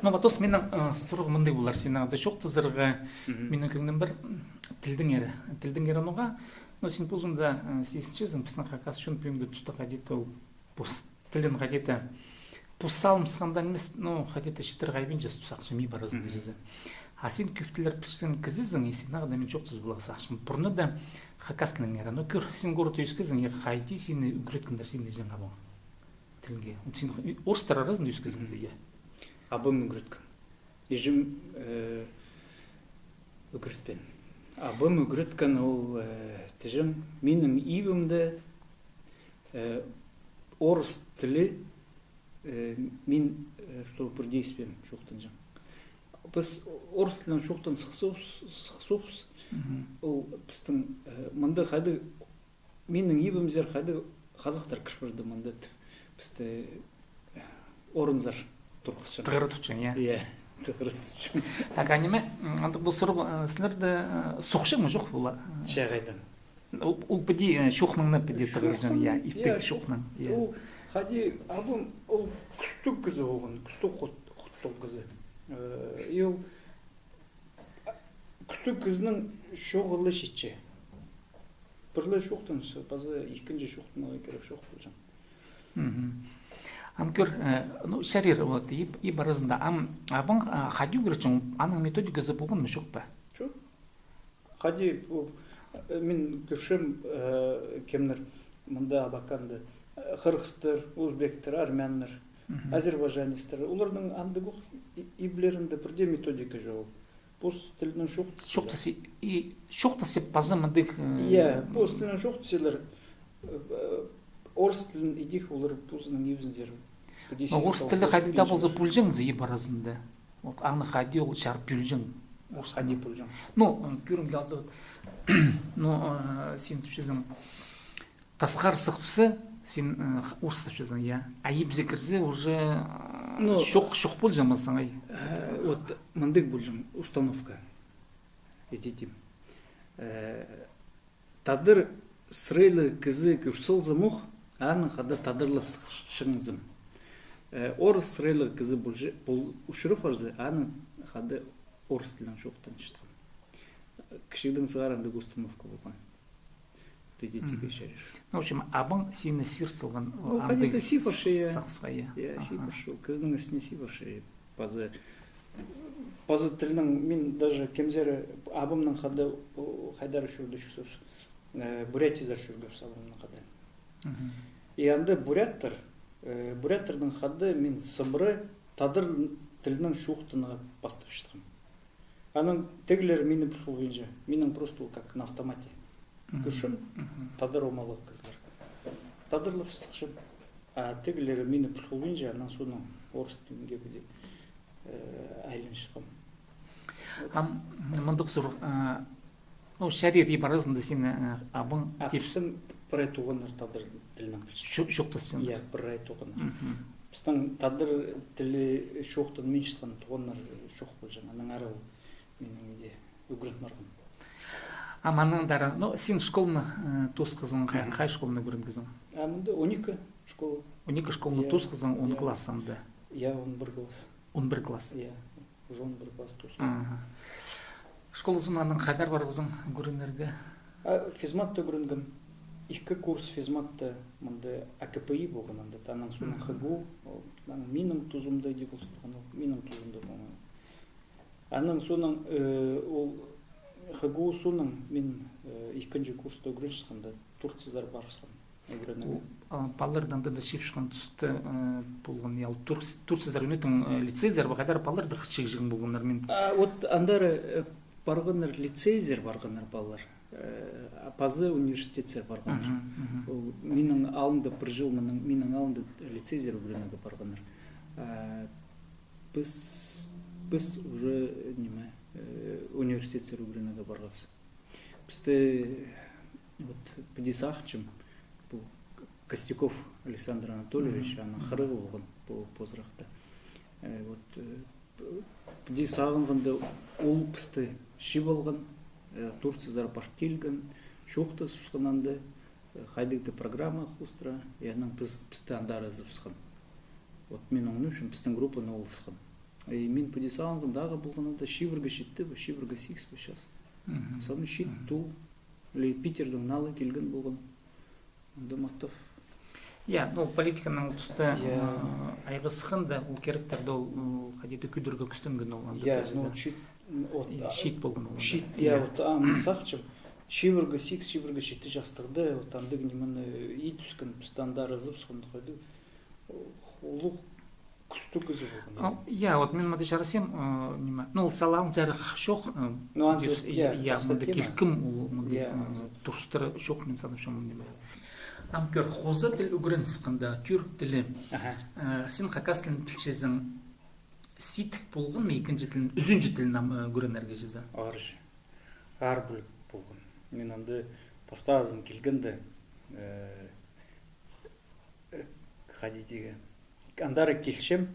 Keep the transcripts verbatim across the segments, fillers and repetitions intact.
Ну, Матос, минің, э, сурығ мындағ полар. Синең даа чоохтазарға минің кӧңнім пар, м, тілдеңер. Тілдеңер ноға, ну, син позың даа, э, сизінчезің, пістің хакас чон пӱӱнгі туста хайди-да ол пос тілін хайди-да пос салым сыхханда нимес, ну, хайди-да читіре хайбинча, сағынчам, и паразында чізе. А син кӧп тіллер пілчеткен кізізің, и синең даа мин чоохтазып поларға сағынчам. Пурнада хакас тілінеңер. Ну, кӧр, син городта ӧскезің, я, хайди сині ӱгреткеннер синің іҷең-абаң тілге? Вот син орыстар аразында ӧскезің, я. Абам ӱгреткен. Іҷем, э, ӱгретпеен. Абам ӱгреткен ол, э, тіҷең, минің ибімде, э, орыс тілі, э, мин, э, что, пірдееспеем чоохтанҷаң. Піс орыс тілінең чоохтан сыхсабыс, сыхсабыс. Ол пістің, э, мында хайди минің ибімзер хайди хазахтар кір парды мында тіп, пісті, э, орынзар турғысчаң. Тығыра тутчаң, я? Я, тығыра тутчаң. Так, а ниме, м, андағ даа сурығ, э, сілерде, э, сохчаң ма, чох па ол? Че, хайдаң? Ол, ол піди, э, чоохнаң на піди тығырҷаң, я, иптіг чоохнаң, я. Ол хайди, абам, ол кӱстіг кізі полған, кӱстіг хут-, хуттығ кізі. Э, и ол кӱстіг кізінің чоғы ла читче. Пір ле чоохтанча, паза ікінҷі чоохтанарға кирек чох полҷаң. Мгм. Ам кӧр, э, ну, чарир, вот, и, и паразында, ам, абаң, а, хайди ӱгретчең, аның методиказы полған ма, чох па? Чох. Хайди, пу, э, мин кӧрчем, э, кемнер мында Абаканда, э, хырғыстар, узбектер, армяннар, азербайджанецтер. Оларның андағ ох и-, иблерінде пірдее методика чоғыл. Пос тілінең чоохтасчалар. Чоохтас и, и чоохтас и паза мындағ, э, я, пос тілінең чоохтасчалар, э, орыс тілін идӧк олар позының ибінзер. Но орыс тілі хайдағ даа полза полҷаң зе и паразында. Вот аны хайди ол чарып полҷаң. Орыс тілі хайди полҷаң. Ну, э, кӧрімге алза, вот, ну, э, син тіпчезің, тасхар сыхпаза, син, э, х-, орыстапчазың, я. А ибзе кірзе, уже, э, ну, чох, чох полҷаң ма саңай? Э, вот мындағ полҷаң установка. Иди тим. Э, тадар сырайлығ кізі кӧр салзам ох, аның хада тадарлап сыхчаңзым. Э, орыс сырайлығ кізі полҷа-, пол-, учура парза, аның хада орыс тілінең чоохтанчатхам. Кічігдең сығара андағ установка полған. Тігі, тігі чарир. Ну, в общем, абаң сині сир салған, ну, хайди-да сибірче, я. Сағысха, я. Я, сибірче, ол кізінің ізіне сибірче. Паза, паза тілнің, мин даже кемзер, абамның хада, о, хайдар чӧрді чӱсіп, э, Бурятиязар чӧргебіс абамның хада. Мгм. И анда буряттар, э, буряттарның хада мин сыбыра тадар тілнең чоохтанарға пастапчатхам. Анаң тігілер мині пір хол полбинча, минің просто ол как на автомате. Мгм. Кӧрчем, мгм, тадар омалығ кізілер. Тадарлап сыхчам. А тігілер мині пір хол полбинча, анаң соонаң орыс тілінге піди, э, айланчатхам. Ам мындағ сурығ, а, ну, чарир, и паразында сині, э, абаң... А тип- пістің прай туғаннар тадар тілінең пілче. Чо-, чоохтасчаңнар. Я, прай туғаннар. Мгм. Пістің тадар тілі чоохтанминчатхан туғаннар чох полҷаң. Анаң ары ол минің иди ӱгрен парғам. А мыннаң даа, ну, син школаны, э, тоосхазың, хай, мгм, хай школаны ӱгренгезің? А мында он ікі школа. Он ікі школаны, я, тоосхазың, он, я, класс анда? Я, он пір класс. Он пір класс. Я, уже он пір класс тоосхам. Ага. Школа соонаң хайдар парғазың ӱгренерге? А, физматта ӱгренгем. Ікі курс физматта, мында А К П И полған анда, анаң соонаң, мгм, Х Г У, ол, анаң минің тузымда иди пол парған ол, минің тузымда полған. Анаң соонаң, э, ол Х Г У соонаң мин, э, ікінҷі курста ӱгренчеткенде Турциязар парыбысхам ӱгренерге. Ол, а, палаларны анда даа чыып сыххан туста, э, полған, я, ол Турц-, Турциязар ӱнетін, э, лицейзер ба, хайдар палалар даа чыып сыххан полғаннар, мин. А, вот андар, э, парғаннар, лицейзер парғаннар палалар. Э, а пазы университетсер парғаннар. Мгм, мгм. Ол минің алнымда пір чыл, минің, минің алнымда лицейзер ӱгренерге парғаннар. А, піс, піс уже, ниме, э, университетсер ӱгренерге парғабыс. Пісті, вот, піди сағынчам, пу Костяков Александр Анатольевич, мгм, аның хырығы полған пу позырахта. Э, вот, э, піди сағынғанда, ол пісті чыып алған, э, Турциязар парып килген, чоохтасыбысхан анда, э, хайдағ-да программа хоостыра, и анаң піс, пісті андар ызыбысхан. Вот минің ӱнім ӱчӱн пістің группаны ол ысхан. И мин піди сағынғам, тағы полған анда чибірге читі бе, чибірге сигіс бе час. Мгм. Соонаң чит тол, или Питердең наа ла килген полған. Анда махтап. Я, ну, политиканың туста, я, м, айғасханда, ол киректерді ол, м, хайди-да кӧдірерге кӱстенген ол анда. Я, даже, ну, за- чит, м, от, и а, чит полған ол анда. Чит, я, я, от, а, мин сағынчам, чибірге сигіс, чибірге читі частығда, от, андағ нимені ит ӧскен, пісті анда разып, сондағ хайди, улуғ кӱстіг кізі полған. А, я, вот мин мында чарасем, э, ниме, ну, ол салаан чарых чох, э, ну, анзы, я, я, мында киркім, ол мында, я, э, турыстары чох, мин санапчам, ниме. Ам кӧр, хоза тіл ӱгрен сыхханда, тӱрк тілі. Аха. Э, син хакас тілін пілчезің, сидік полған ма ікінҷі тілін, ӱзінҷі тілін ам, э, ӱгренерге чізе? Аар чи. Аар піліг полған. Мин анда пастағызын килгенде, э, Э, хайди тигі. Андар килчем,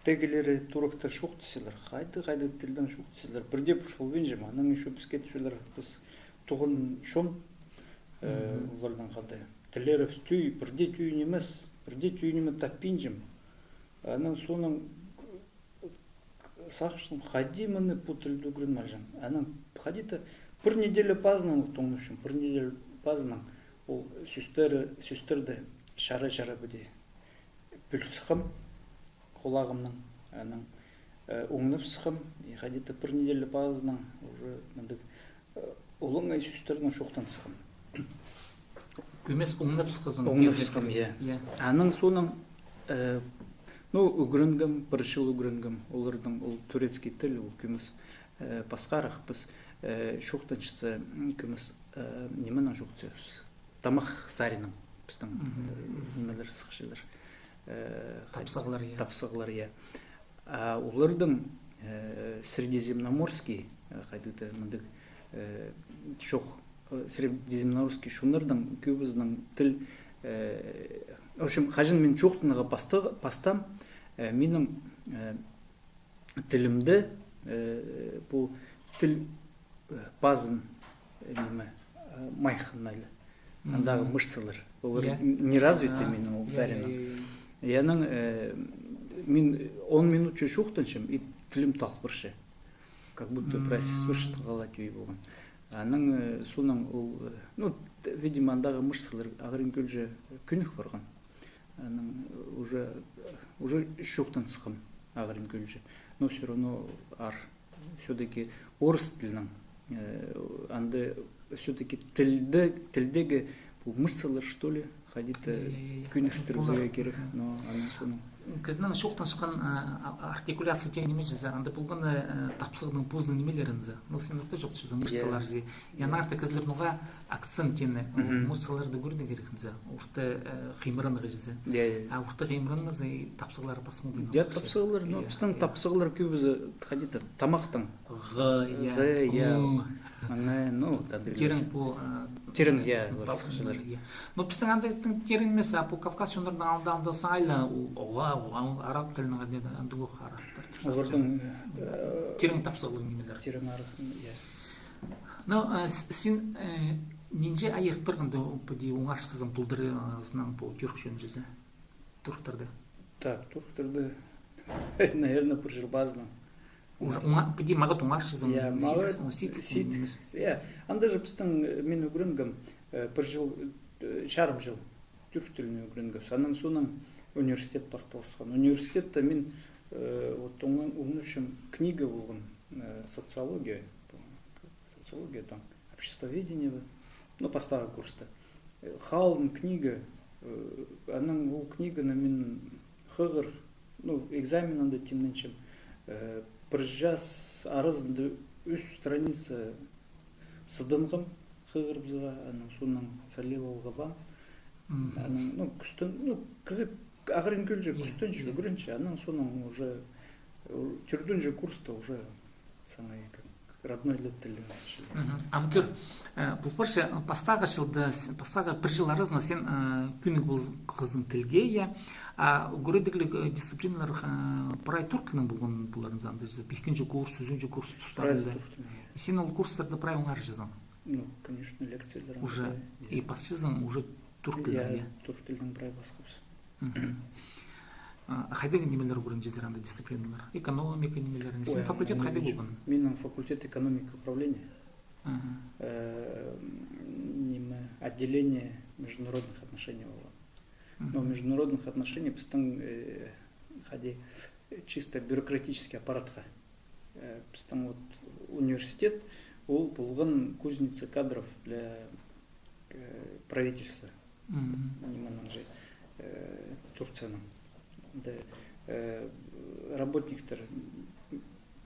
тігілері турыхтар чоохтасчалар. Хайдағ, хайдағ тілдең чоохтасчалар. Пірдее піл полбинчам, анаң ещё піске тіпчелер, піс туған чон, э, оларның хайдағ. Тіллерібіс тӧӧй, пірдее тӧӧй нимес, пірдее тӧӧй ниме таппинчам. Анаң соонаң сағынчам, хайди мыны пу тілді ӱгреніп алҷаң. Анаң хайди-да пір неделя пазынаң, вот, оңнапчам, пір неделя пазынаң ол сӧстер, сӧстерді чара-чара піди пӧл сыххам хулағымнаң, анаң, э, оңнап сыххам, и хайди-да пір неделя пазынаң уже мындағ олаңай сӧстернең чоохтан сыххам. Кӧмес оңнап сыххазың. Оңнап сыххам, я. Я. Анаң соонаң, э, ну, ӱгренгем, пір чыл ӱгренгем, оларның ол турецкий тіл, ол кӧмес, э, пасхарах, піс, э, чоохтанчатса, м, кӧмес, э, нименең чоохтасчабыс? Тамах саринаң, пістің, э, нимелер сыхчалар. Э, хай-, тапсағлар, я. Тапсағлар, я. А оларның, э, средиземноморский, э, хайди-да мындағ, э, чох, э, средиземноморский чоннарның кӧбізінің тіл, э, в общем, хаҷан мин чоохтанарға паста-, пастаам, э, минің, э, тілімде, э, пу тіл, э, пазын, э, ниме, э, майханнайлар. Андағы мышцалар. Олар неразвитый минің ол саринаң. И анаң, э, мин он минут чоохтанчам, и тілім талып парча. Как будто прай сызбырчатхан ла тӧӧй полған. Анаң, э, соонаң ол, э, ну, видимо, андағы мышцалар ағырин кӧлҷе кӧнік парған. Анаң уже, уже чоохтан сыххам ағырин кӧлҷе. Но всё равно аар. Всё-таки орыс тілінең, э, анда всё-таки тілде, тілдегі пу мышцалар, что ли, хайди-да кӧніктірерге кирек, но анаң соонаң. Кізінің чоохтанчатхан, э, а-, артикуляция теен ниме чізе, анда полған, э, тапсағның позының нимелерінзе. Ну, син орта чоохтапчазың, мышцалар чи. Я, аннаңар кізілер ноға акцент теені, ол мышцаларны кӧрерге кирек зе, орта, э, хыймыранарға чізе. Я, я. А орта хыймыранмаза, и тапсағлар пасмалдың. Я, тапсағлар, но пістің тапсағлар кӧбізі хайди-да тамахтаң. Ғы, я. Ғы, я. Ң. Аңай, ну, тадыр. Тирең пу, э, тирең, я, пасхалар. Я. Но пістің анда тирең нимес, а пу Кавказ чоннарның алда, анда саңай ла, ол оға, оға, ол араб тілінің анда, анда ох арабтар. Оларның, э, тирең тапсағлығ нимелер. Тирең арығ, я. Но, э, с-, син, э, нинҷе ай ирт парғанда, піди оңарчазың толдыра, э, сыннаң пу тӱрк чонын чізе? Турктарды. Так, турктарды, наверное, пір чыл пазынаң. Уже оңа-, піди мағат оңарчазың. Я, мағат, сидік, сидік, сидік. Я, анда же пістің, э, мин ӱгренгем, э, пір чыл, э, чарым чыл тӱрк тілін ӱгренгем. Анаң соонаң университет пасталысхан. Университетте мин, э, вот оңна-, оңнапчам книга полған, э, социология, социология там, обществоведение, ну, пастағы курста. Э, халын книга, э, анаң ол книганы мин хығыр, ну, экзамен анда тимненчем. Э, пір час аразында ӱс страница сыдынғам хығырыбызарға, анаң соонаң салилалға ба. Анаң, ну, кӱстен, ну, кізі ағырин кӧлҷе, кӱстенче, ӱгренче, анаң соонаң уже, э, тӧртінҷі курста уже саңай как родной тіл тілін. Ам кӧр, э, пу парча, э, пастағы чылда, с-, пастағы пір чыл аразында син, э, кӧнік полғазың тілге, я. А ӱгредігліг, э, дисциплиналар, э, прай тӱрк тілінең полған поларзың, анда, ікінҷі курс, ӱзінҷі курс тустарында. Прай тӱрк тілінең, я. Син ол курстарны прай оңарчазың. Ну, конечно, лекциялар. Уже, я. И пасчазың уже тӱрк тілінең, я, я? Тӱрк тілінең прай пасхабыс. А, хайдағ нимелер ӱгренчезер анда, дисциплиналар? Экономика нимелер. Син факультет хайдағ полған? Минің факультет экономика управления. Аха. Э, м, ниме, отделение международных отношений полған. Но международных отношений пістің, э, хайди, чисто бюрократический аппаратха. Э, пістің вот университет, ол полған кузница кадров для, э, правительства. Нименің же, э, Турцияның. Да, э, работниктер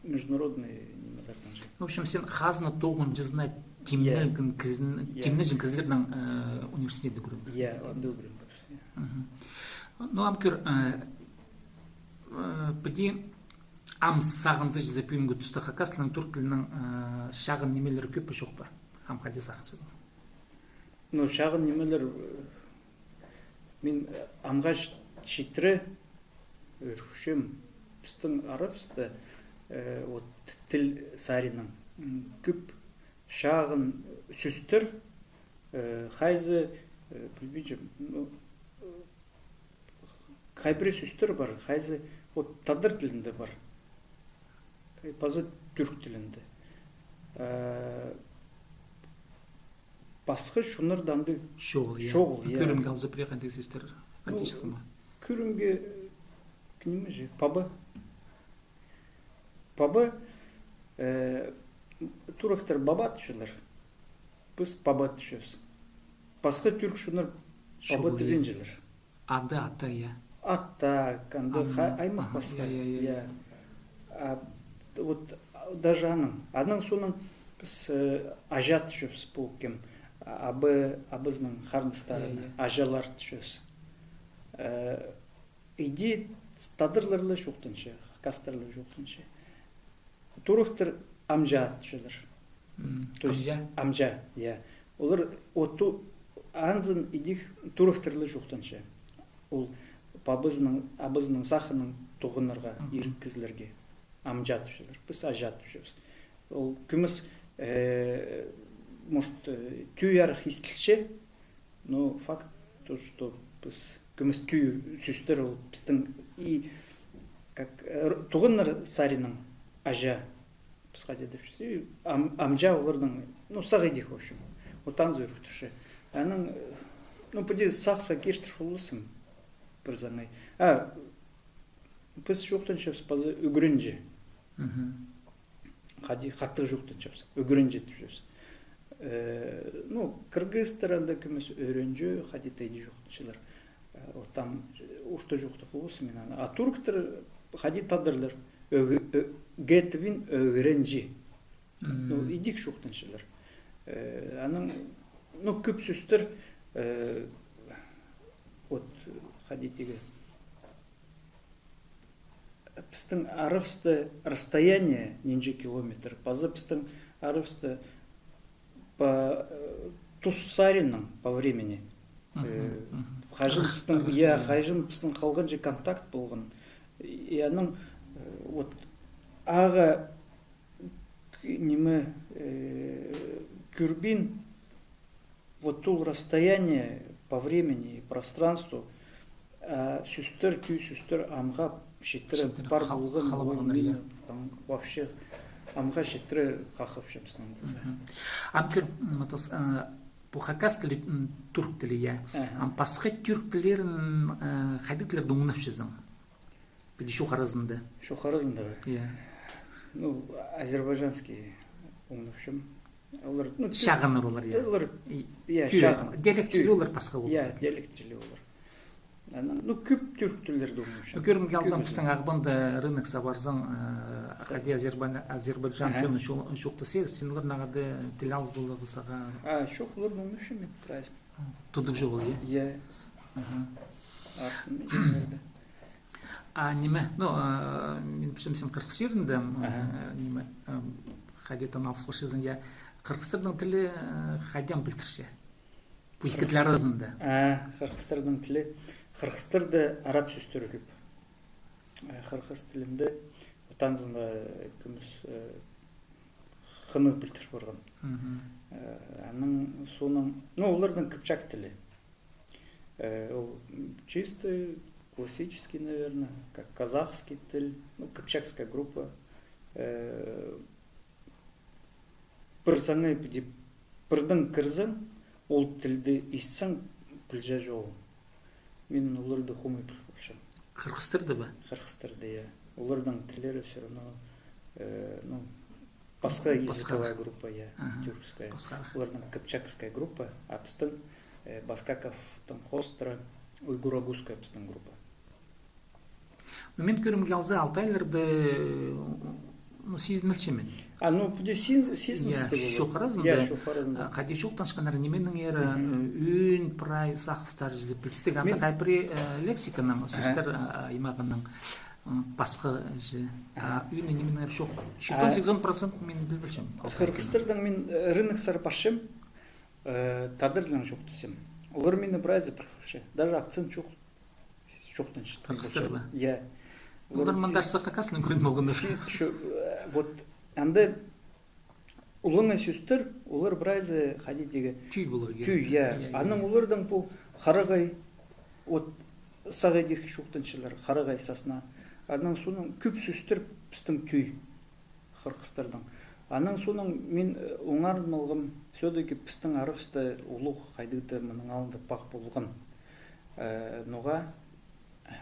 международный нимелернің же. В общем, син хазна тоғынҷызына тимнелген кізін-, тимнелген кізілернің, э, университетінде ӱгренчезің. Я, анда ӱгренчем. Ну, ам кӧр, э, э, піди ам сағынза чізе пӱӱнгі туста хакас тілінің, түрк тілінің, э, чағын нимелері кӧп пе, чох па? Ам хайди сағынчазың? Ну, чағын нимелер, э, мин, э, амға чит-, читіре ӧрінчем, пістің арабыста, э, вот, тіл саринаң, м, кӧп чағын сӧстер, э, хайзы, э, пілбинчем, ну, э, хай пірее сӧстер пар, хайзы, вот, тадар тілінде пар, э, паза тӱрк тілінде. Э, пасха чоннарда андағ чоғыл, я. Чоғыл, я. Кӧрімге алза, пірее хайдағ сӧстер, ну, айтчазың ба? Кӧрімге, э, ниме же, паба. Паба, э, турахтар баба тіпчелер. Піс паба тіпчебіс. Пасха тӱрк чоннар паба тіпчелер. Ада, ата, я. Ата, анда аймах пасха. Я, я, я. А вот даже аның, аның соонаң піс, э, аҷа тіпчебіс, пу кем, а, абы, абызының харындастарына, я, я, аҷалар тіпчебіс. Э, иди тадарлар ла чоохтанча, хакастар ла чоохтанча. Турахтар амҷа тіпчелер. То есть амҷа. Амҷа, я. Олар оту анзын идӧк турахтар ла чоохтанча. Ол пабазының, абазының сахынаң тоғынарға, ирік кізілерге амҷа тіпчелер. Піс аҷа тіпчебіс. Ол кӧмес, э, может, э, тӧӧй арах истілче, но факт то, что піс кӧмес тӧӧй сӧстер, ол пістің и как, э, р-, туғаннар саринаң аҷа, піс хайди тіпчебіс, и ам-, амҷа оларның, ну, сағам идӧк, в общем. Вот анзы ӱріктірче. Анаң, э, ну, піди сағысха киртір полбассың пір саңай. А, піс чоохтанчабыс паза ӱгренҷі. Хайди хатығ чоохтанчабыс, ӱгренҷі тіпчебіс. Э, ну, кыргызтар анда кӧмес ӱгренҷі, хайди тайди чоохтанчалар. Э, вот там, э, орта чоохтап полбассың, мин аны. А турктар, хайди тадарлар, ӱг-, ӱ-, ге тібін ӱгренҷі. Ну, идӧк чоохтанчалар. Э, анаң, ну, кӧп сӧстер, э, вот, хайди тигі, пістің арабыста расстояние нинҷе километр, паза пістің арабыста по, э, тус саринаң по времени. Э, хайҷы пістің, я, хайҷы пістің халғанҷы контакт полған. И анаң, э, вот, ағаа к-, ниме, э, кӧрбин, вот ол расстояние по времени и пространству, а, сӧстер, тӧӧй сӧстер амға читіре пар полған, ой, мин, я, там вообще амға читіре хахапчам сынында. Ам кӧр, м, вот, э, пу хакас тілі, м, тӱрк тілі, я. Ам пасха тӱрк тіллерін, э, хайдағ тіллерде оңнапчазың? Піди чоох аразында. Чоох аразында ба? Я. Ну, азербайджанский оңнапчам. Олар, ну, чағыннар олар, я. Олар, я, чағын. Диалект тілі олар пасха олар. Я, диалект тілі олар. Анаң, ну, кӧп тӱрк тіллерде оңнапчам. Кӧрімге алзаң, пістің Ағбанда рынокса парзаң, э, хайди азербай-, азербайджан чоны чоохтасча, син оларнаң анда тіл алыс поларға сағаа. А, чох, оларнаң оңнапчам мин, прайзын. Тудып чоғыл, я? Я. Аха. Арсын, мин чоғыл. А ниме, ну, а, мин пілчем, син Хырғыс чирінде, м, аха, э, ниме, м, хайди-да алыс парчазың, я. Хырғыстарның тілі, э, хайди ам пілдірче? Пу ікі тіл аразында. А, хырғыстарның тілі. Хырғыстарда араб сӧстері кӧп. Э, хырғыс тілінде, вот анзында, э, кӧмес, э, хынығ пілдір парған. Э, анаң соонаң, ну, оларның кыпчак тілі. Э, ол, м, чисто классический, наверное, как казахский тіл, ну, кыпчакская группа. Пір саңай піди, пірдең кірзең, ол тілді истең, пілче чоғыл. Мин оларды хомай піл полчам. Хырғыстарды ба? Хырғыстарды, я. Олардың тіллері всё равно, ну, пасха языковая группа, я, тюркская. Пасхарах. Олардың кыпчакская группа, а пістің, Баскаковтың хоостыра уйгур-огузская пістің группа. Ну, мин кӧрімге алза, алтайларда, ну, сизінмелче мин. А, ну, піди сиз-, сизіністіг. Я, чоох аразында. Я, чоох аразында. А, хайди чоохтанчатханнар, нименеңер, ӧӧн прай сағыстар чізе пілістіг, анда хайпыра, лексиканың, сӧстер аймағының пасха чізе. А ӧӧн нименеңер чоох. Читон-сигізон процент мин пілбілчем. Хырғыстардаң мин рыноксар парчам, тадарларнаң чоохтасчам. Олар мині прайзы пір полча. Даже акцент чох. Чоохтанчатхан. Хырғыстар ба? Я. Олар мында арса хакаслаң кӧрін полғаннар. Вот анда улуғ сӧстер, олар прайзы хайди тигі. Тӱӱй полар. Тӱӱй, я. Анаң олардаң пу харағай, вот сағай тик чоохтанчалар, харағай, сосна. Анаң соонаң кӧп сӧстер пістің тӱӱй. Хырғыстардаң. Анаң соонаң мин оңарып алғам, всё-таки пістің арабыста улуғ хайдағ-да мының алнында пағ полған. Ноға?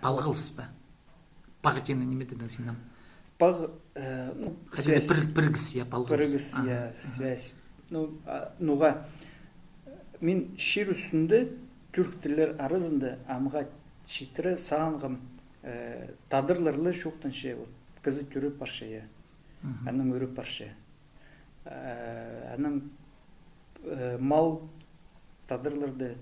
Палғалыс па? Пағ теені ниме тедің син ам? Пағ, ну, связь. Пір, пірігіс, я, палғалыс. Пірігіс, я, связь. Ну, ноға? Мин чир ӱстӱнде тӱрк тіллер аразында амға читіре сағынғам, тадарлар ла чоохтанча, вот, кізі тӱреп парча, я. Анаң ӱреп парча. Анаң мал тадарларда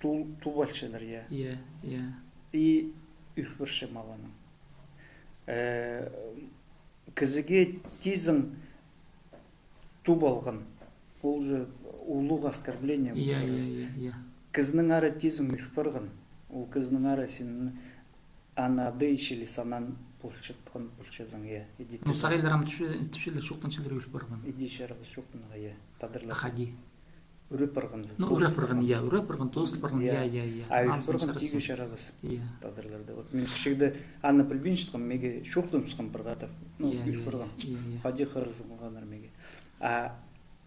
ту-, тубалчалар, я. Я, я. И ӱл парча мал анаң. Кізіге тизең тубалған. Ол же улуғ оскорбление. Я, я, я, я. Кізінің ары тизең ӱл парған. Ол кізінің ары син аны адайча ли санаан полчатхан полчазың, я. Ну, сағайлар ам тіпче-, тіпчелер, чоохтанчалар ӱл парған. Иди чарабас чоохтанарға, я. Тадарлар. Хайди. Ӱреп парған. Ну, ӱреп парған, я, ӱреп парған, тоозыл парған, я, я, я. А ӱл парған тигі чарабас. Я. Тадарларда. Вот мин кічігде аны пілбинчеткем, меге чоохтанчатхан пір хатап. Ну, ӱл парған. Я, я. Хайди хырызынғаннар меге. А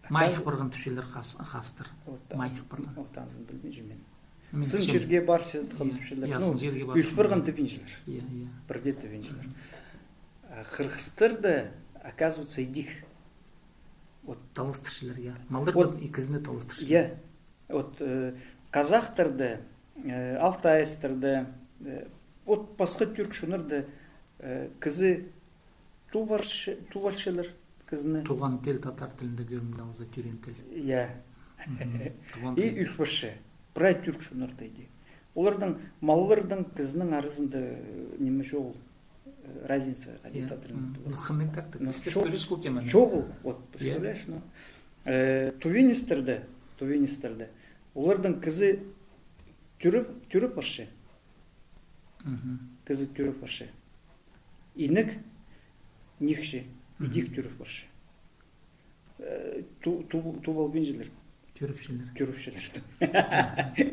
майых парған тіпчелер хас-, хастар. Майых парған. Вот анзын пілбинчем мин. Сын чирге парчатхан тіпчелер. Я, сын чирге парчатхан. Ӱл парған тіпчелер. Я, я. Пірдее тіпчелер. А хырғыстарда, оказывается, идӧк. Вот. Таластырчалар, я. Малларны и кізіні таластырчалар. Я. Вот казахтарда, алтайстарда, вот пасха тӱрк чоннарда кізі тубарча-, тубалчалар кізіні. Туған тіл, татар тілінде кӧрімге алза, тӧреен тіл. Я. Туған тіл. И ӱл парча. Прай тӱрк чоннарда иди. Оларның, малларның, кізінің аразында ниме чоғыл, разница, хайди тадарларда. Ну, хынығ так-то. Пісте чоғыл, вот, представляешь, ну. Тувинецтерде, тувинецтерде. Оларның кізі тӱреп, тӱреп парча. Кізі тӱреп парча. Инек нихче, идӧк тӱреп парча. Ту-, ту-, тубалбинчалар. Тӱрепчелер. Тӱрепчелер.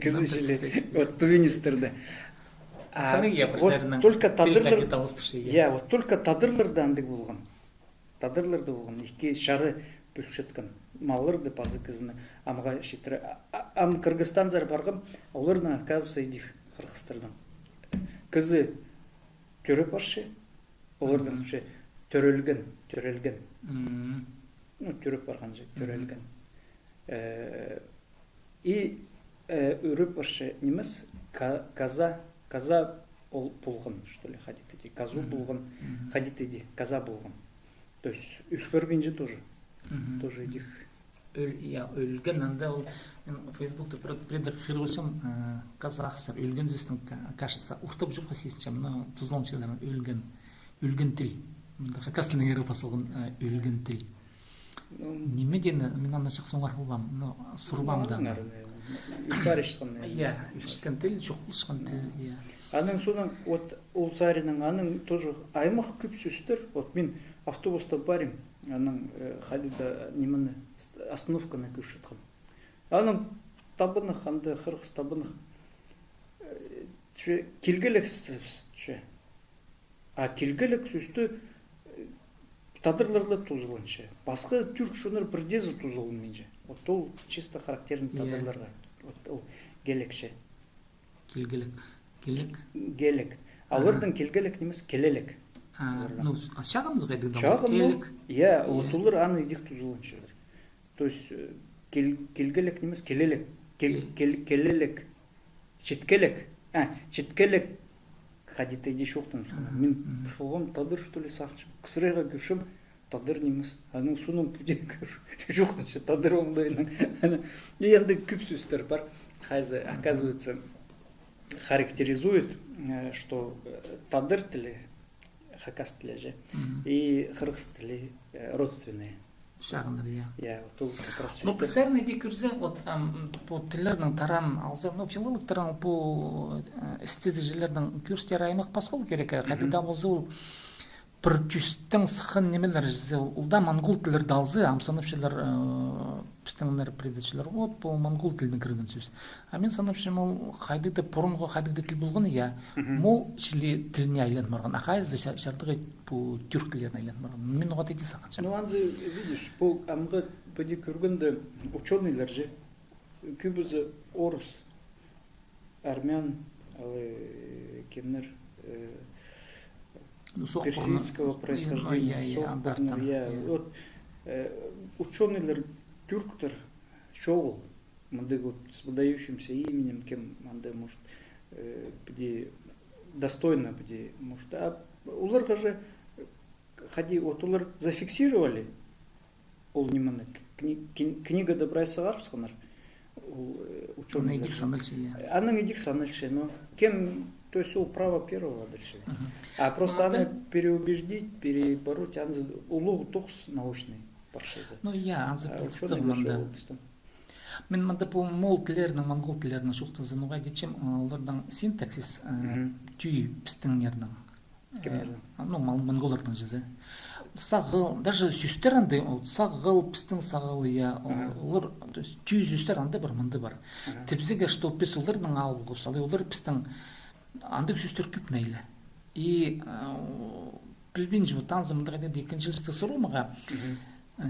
Кізі чіли. Вот тувинецтерде. А вот только тадарлар-, я, вот только тадарларда андағ полған. Тадарларда полған, ікі чары пӧлчеткен. Малларды паза кізіні амға читіре. А, а, ам Кыргызстанзар парғам, оларның, оказывается, идӧк хырғыстарның. Кізі тӱреп парча, оларның тіпче тӧрелген, тӧрелген. Ну, тӱреп парған чи, тӧрелген. И ӱреп парча нимес, ка-, коза, коза ол полған, что ли, хайди тиді, козу полған, хайди тиді, коза полған. То есть ӱл парбинча тоже. Тоже идӧк. Ӧл-, я, ӧлген, анда ол, мин Фейсбукта пір, пірдее хығырыбысчам, казахстар, ӧлген сӧстің, ка-, кажется, ортап чох па сизінчем, но тузаланчалар, ӧлген, ӧлген тіл. Мында хакас тілінеңер пазылған, ӧлген тіл. Ниме теені, мин аны чахсы оңар полбаам, но сурбаам даа. Ӱл парчатхан, я, ӱл парчатхан тіл, чох полчатхан тіл, я. Аның соонаң, вот, ол саринаң, аның тоже аймах кӧп сӧстер, вот, мин автобуста парим, аның, хайди-да, нимені, остановканы кӧрчеткем. Аның табынах, анда хырғыс табынах. Че килгелек с-, с-, че. А килгелек сӧсті, э, тадарлар ла тузаланча. Пасха тюрк чоннар пірдеезі тузаланминча. Вот ол чисто характерный тадарларға. Вот ол гелек че. Килгелек. Гелек. Гелек. А оларның килгелек нимес, келелек. А, оларның. Ну, с-, а чағын сығайдың да чағын, ну, келек. Я, вот олар аны идік тузаланчалар. То есть, э, кил-, килгелек нимес, келелек. Кил-, кил-, келелек. Читкелек. А, читкелек. Хайди-да иди чоохтанча. Мин пір полғам тадар, что ли, сағынчам. Кізілерге кӧрчем, тадар нимес. Аның соонаң піди чоохтанча тадар оңдайынаң. И анда кӧп сӧстер пар. Хайзы, оказывается, характеризует, э, что, э, тадар тілі, хакас тілі же, и хырғыс тілі, э, родственные. Чағыннар, я. Я, вот ол как раз. Ну, сӧстер. Піс сірерні иди кӧрзе, вот, ам, пу тіллернің тараан алза, ну, филологтарның пу, э, істезіг чирлернің кӧрістері аймах пасха ол кирек, э, хайдағ даа полза ол пір тӱстең сыххан нимелер чізе, ол, ол даа монгол тіллерні алза, ам санапчалар, э, пістіңнер передачалар, вот, пу монгол тілінең кірген сӧс. А мин санапчам, ол хайдағ-да пурунғы хайдағ-да тіл полған, я. Мол чіли тіліне айлан парған. А хайзы ча-, чардығы пу тюрк тіллеріне айлан парған. Мин оға тігі сағынчам. Ну, анзы, видишь, пу амғы піди кӧргенде учёныйлар же, кӧбізі орыс, армян, алай кемнер, э, ну, соғ пурны, персидского происхождения, я, я, соғ пурны, я. Вот, э, учёныйлар тюрктер чоғыл. Мындағ вот с выдающимся именем, кем анда, может, э, піди достойно, піди, может, а оларға же, э, хайди, вот олар зафиксировали ол нимені, кни-, кин-, книгада прай сығарыбысханнар, ол, э, учёныйлар. Анаң идӧк саналча, я. Анаң идӧк саналча, но кем, то есть ол право первого дальше ведь. А просто аны переубедить, перебороть, анзы улуғ тоғыс научный парчазы. Ну, я, анзы пілдістіг мында. Мин мында пу мол тіллернің, монгол тіллернің чоохтаза, ноға тіпчем, оларның синтаксис, э, тӧӧй пістіңнернің. Кемнернің? Э, ну, мон-, монголларның чізе. Сағал, даже сӧстер андағ, ол сағал, пістің сағал, я, о-, олар, то есть, тӧӧй сӧстер андағ пар, мындағ пар. Тіпчезің, что піс оларның алып алғабыс, алай олар пістің, андағ сӧстер кӧп найлы. И, э, пілбинчем, вот анзы мындағ ікінҷілестіг сурығ мағаа.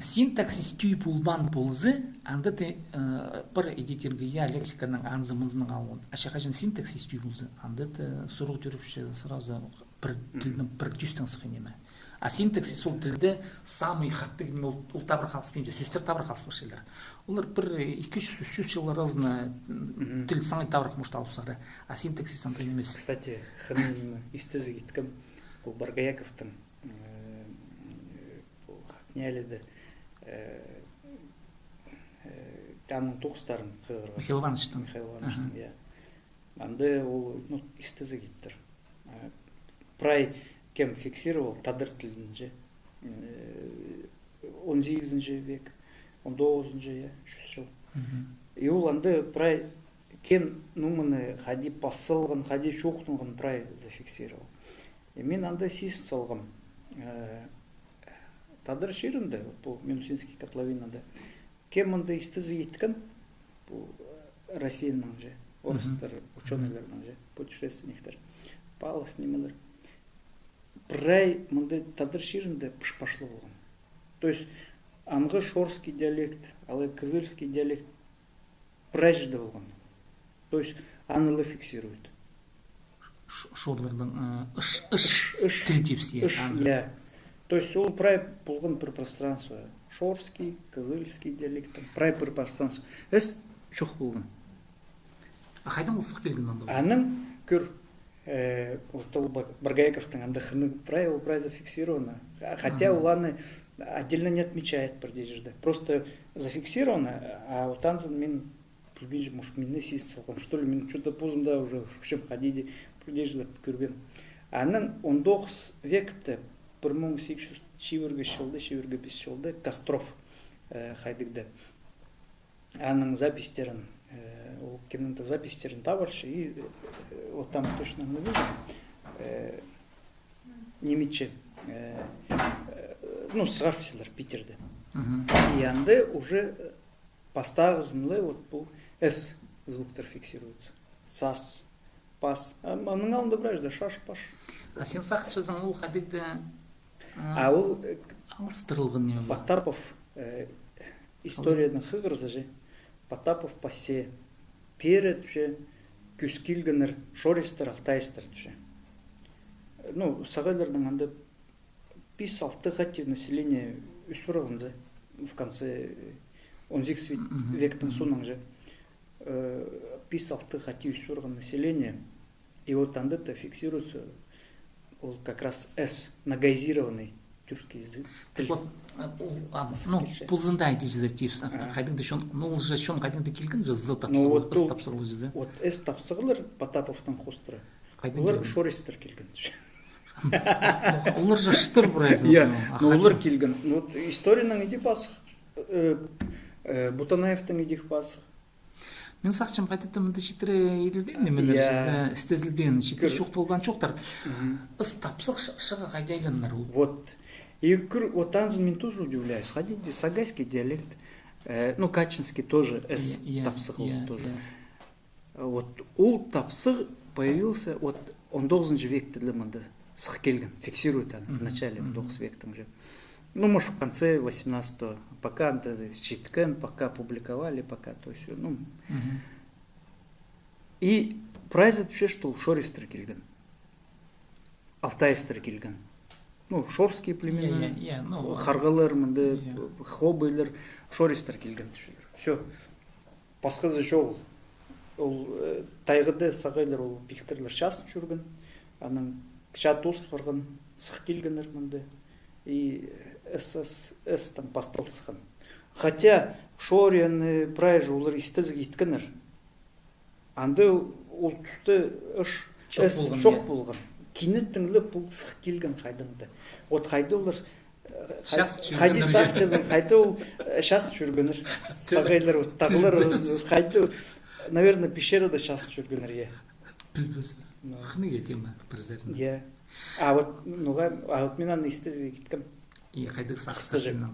Синтаксис тӧӧй полбаан полза, анда даа, э, пір идерге, я, лексиканың анзы-мынзынаң алған. А че хаҷан синтаксис тӧӧй полза, анда даа сурығ тӧріпче сразу пір тілнің пір тӱстең сыххан ниме. А синтаксис ол тілде самый хатығ ниме, ол, ол табырах алыспинча, сӧстер табырах алыс парчалар. Олар пір ікі чӱс, ӱс чӱс чыл аразында, м, тіл саңай табырах может алып сығара. А синтаксис андағ нимес. Кстати, хынығ ниме, истезіг иткем, ол Боргояковтың, э, Пу Хакнялида, э, э, аның тоғыстарын хығырған. Михаил Ивановичтің. Михаил Ивановичтің, я. Анда ол, ну, истезіг иттір. Э, прай кем фиксировал тадар тілінҷе. Э, он сигізінҷі век, он тоғызынҷы, я, чӱс чыл. И ол анда прай кем ныманы хайди пас салған, хайди чоохтанған прай зафиксировал. И мин анда сизін салғам, э, тадар чирінде, пу Минусинский котловинада, кем анда истезіг иткен, пу, э, Россияның же, орыстар, учёныйларның же, путешественниктер, палас нимелер. Прай мында тадар чирінде пыш-пашлығ полған. То есть, амғы шорский диалект, алай кызыльский диалект, прай чирде полған. То есть, аны ла фиксирует. Ш-, шорларның, э, ыш, ыш, ыш, тіл тіпче, ыш, аны. Я. То есть, ол прай полған пір пространство. Шорский, кызыльский диалект, прай пір пространство. Іс чох полған. А хайдаң ол сых килген анда? Аның, кӧр, э, вот ол Бор-, Боргояковтың анда хынығ прай, ол прай зафиксировано. Ха-, хотя ол аны отдельно не отмечает пір дее чирде. Просто зафиксировано, а вот анзын мин пілбинчем, может, мин не сизін салғам, что ли, мин что-то позымда уже шукчам, хайди дее, пір дее чирде кӧрбеем. Аның он тоғыс векте, пір муң сигіс чӱс чибіргі чылда, чибіргі пис чылда Костров, э, хайдағ-да. Аның записьтерін, э, ол кемнің-то записьтерін таап алча, и, э, вот там точно не буду, э, ниме итче, э, э, ну, сығарыбысчалар Питерде. И анда уже, э, пастағызын ла вот пу с звуктар фиксируется. Сас, пас. А, аның алнында прай чирде шаш, паш. А син сағынчазың, ол хайдағ-да, а, ол, э, алыстырылған ниме ба? Потапов, э, историяның хығырызы же. Потапов пасча, пеер тіпче, кӧс килгеннер шористар, алтаистар тіпче. Ну, сағайларның анда пис-алты хати население ӧс парған зе, в конце, э, он сигіс век-, вектің соонаң же. Э, пис-алты хати ӧс парған население. И вот анда-то фиксируется ол как раз эс, ногайизированный тюркский язык, тіл. Так вот, а, ол, а, ну, пулзында айдыҷызы типс, а, хайдағ-да чон, ну, ол же чон хайдағ-да килген же, з тапсығ-, ну, вот эс тапсығлар же. Вот эс тапсығлар Потаповтың хоостыра. Олар шористар килген. Олар же шыдыр прайзы. Я, ну, олар килген. Ну, вот историяның иди пазых, э, э, Бутанаевтың иди пазых. Мин сағынчам, хайди-да мында читіре иділбеен нимелер чізе, істезілбеен, читіре чоохталбаан чоохтар. Эс тапсығ ш-, шыға хайди айланар ол? Вот. И кӧр, вот анзын мин тоже удивляюсь. Хайди-да сагайский диалект, э, ну, качинский тоже эс тапсығ ол тоже. Вот ол тапсығ появился, вот он тоғызынҷы векте ле мында сых килген, фиксирует аны, в начале он тоғызынҷы вектің же. Ну, может, в конце восемнадцатого, пока анда читкен, пока публиковали, пока то всё, ну. И прайзы тіпче, что ол шористар килген. Алтайстар килген. Ну, шорские племена, я, я, я, ну, харғалар, мында, я, хобыйлар, шористар килген тіпчелер. Всё. Пасхазы чоғыл. Ол, э, тайғада сағайлар, ол пилтірлер чазын чӧрген. Анаң чат ус парған, сых килгеннер мында. И эс эс эс там пастал сыххан. Хотя Шорияны прай же олар истезіг иткеннер. Анда ол туста ӧш, чох эс полған, чох, я, полған. Кинеттең ле пу сых килген хайдаң-да. Вот хайда олар, э, хай-, час хайди чӧргеннер, я, сағынчазың, хайда ол, э, час чӧргеннер. Сағайлар, вот тағлар, пілбес, хайда, наверное, пещерада час чӧргеннер, я. Пілбес. Ну. Хынығ тема, пір сарин. Я. А вот, ну, а вот мин аны истезіг иткем. И хайдағ сағыс хысхаҷах,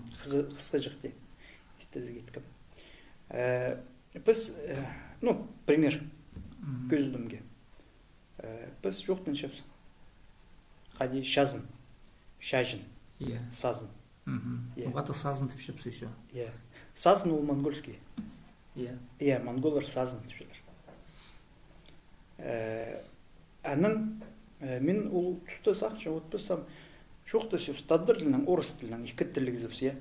хысхаҷах те. Истезіг иткем. Э, Піс, э, ну, пример кӧзідімге. Э, піс чоохтанчабыс хайди чазын, чаҷын, я, сазын. Мгм. Я. Оғаа даа сазын тіпчебіс ещё. Я. Сазын ол монгольский. Я. Я, монголлар сазын тіпчелер. Э, анаң, э, мин ол туста сағынчам, вот піс ам чоохтасчабыс тадар тілінең, орыс тілінең, ікі тіллігізібіс, я.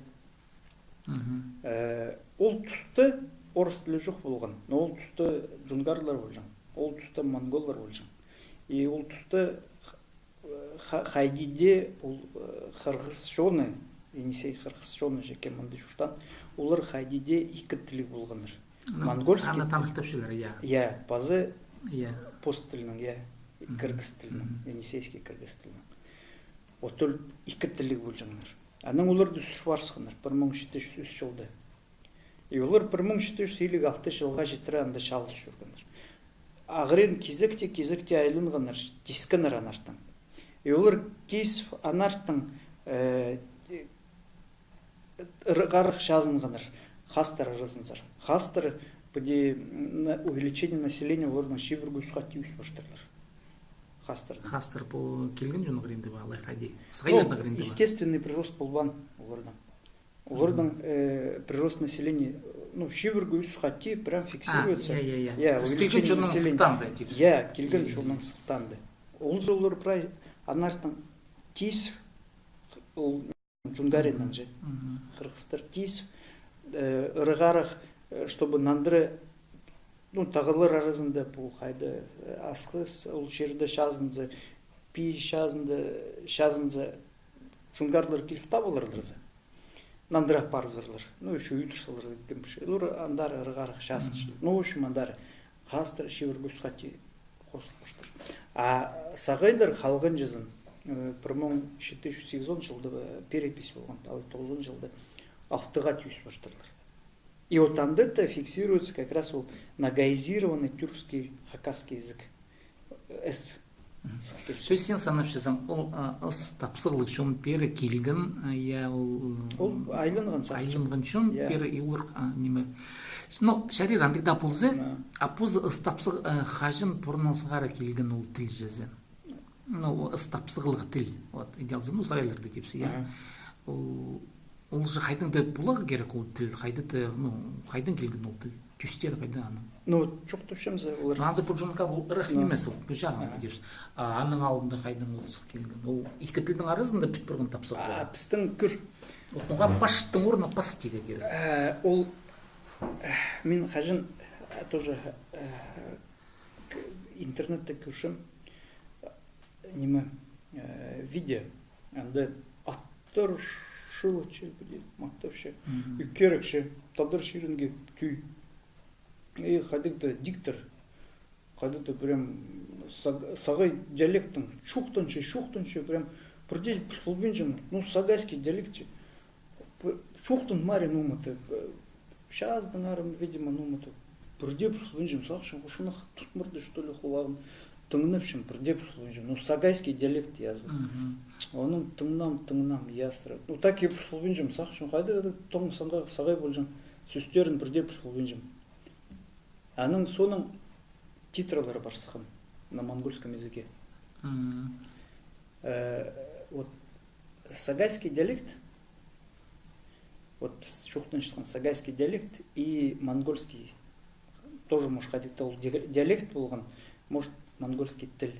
Мгм. Э, ол туста орыс тілі чох полған, но ол туста джунгарлар полҷаң, ол туста монголлар полҷаң. И ол туста х-, ха-, хайди дее ол, э, хырғыс чоны, Енисей хырғыс чоны же кем мында чуртаан, олар хайди дее ікі тілліг полғаннар. Ну, монгольский аны тіл, таныхтапчалар, я. Я, паза, я, пос тілінең, я, мгм, киргиз тілінең, мгм, енисейский киргиз тілінең. Вот ол ікі тілліг полҷаңнар. Анаң оларды сӱр парысханнар пір муң читі чӱс ӱс чылда. И олар пір муң читі чӱс илиг алты чылға читіре анда чалыс чӧргеннер. Ағырин кизекте, кизекте айланғаннар, тискеннер анартын. И олар тис анартын, э, ырығ-арах чазынғаннар хастар аразынзар. Хастар, піди, м, на-, увеличение населения оларның чибіргі ӱс хати ӧс партырлар. Хастар. Хастар пу килген чонның хыринда ба, алай хайди? Ну, сығайларның хыринда ба? Естественный прирост полбаан оларның. Оларның, мгм, э, прирост населения, ну, чибіргі ӱс хати прям фиксируется. А, я, я, я. Я, то есть килген чонның сылтаанда, типа. Я, килген чонның сылтаанда. Ол же олар прай анартын тис, ол Джунгарияның же. Мгм. Хырғыстар тис, э, ырығ-арах, э, чтобы нандыра, ну, тағлар аразында пу хайда, э, асхыс, ол чирде чазынза, пии чазында, чазынза, джунгарлар киліп табыларлар за. Нандыра апарыбызарлар. Ну, ещё ӱдір саларлар, кем пілче. Олар андар ырығ-арах чазынча. Мгм. Ну, в общем, андар хастар чибіргі ӱс хати хозыл партыр. А сағайлар халғанҷызын, э, пір муң читі чӱс сигізон чылда, э, перепись полған, алай тоғызон чылда алты хати ӧс партырлар. И вот анда-то фиксируется как раз ол ногайизированный тюркский, хакасский язык. Эс. Сых килче. То есть син санапчазың, ол, а, ыс тапсағлығ чон пеер килген, а, я, ол, м, ол айланған сағынчам. Айланған чон пеер, я, и олар, а, ниме. Ну, чарир андағ даа полза, а позы ыс тапсағ, а, хаҷан пурназығ ары килген ол тіл чізе. Ну, ыс тапсағлығ тіл. Вот, идеалза, ну, сағайларда тіпче, я. Ага. Ол, ол же хайдаң даа поларға кирек ол тіл, хайда-да, ну, хайдаң килген ол тіл. Тӧстері хайда аның? Ну, чоохтапчам за, олар. Анзы пу чонға ол ырах нимес ол, пу чағын тіпче. А аның алнында хайдаң ол сых килген? Ол ікі тілнің аразында піт парған тапсағ. А пістің кӧр. Вот, оға пастың орнына пас тирге кирек. Э, ол, э, мин хаҷан, э, тоже, э, к-, интернетте кӧрчем, э, ниме, э, видео. Анда аттар шыылча, пілдім, маттапча. Мгм. Ӱкерікче, тадар чирінге тӧӧй. И хайдағ-да диктор, хайдағ-да прям саг-, сағай диалекттең чоохтанча, чоохтанча, прям пірдее піл полбинчам, ну, сагайский диалект чи. П-, чоохтан марин оматы, п-, чазыдың ары, видимо, оматы. Пірдее піл полбинчам, сағынчам, хушанах тутмырды, что ли, хулағым. Тыңнапчам, пірдее піл полбинчам. Ну, сагайский диалект язып. Мгм. Оның тыңнаам, тыңнаам, ястыра. Ну, так и піл полбинчам, сағынчам, хайда, хайда, тоң саңа сағай полҷаң, сӧстерін пірдее піл полбинчам. Аның соонаң титрлар пар сыххан на монгольском языке. Мгм. Э, вот сагайский диалект, вот піс чоохтанчатхан сагайский диалект и монгольский, тоже, может, хайдағ-да ол диа-, диалект полған, может, монгольский тіл,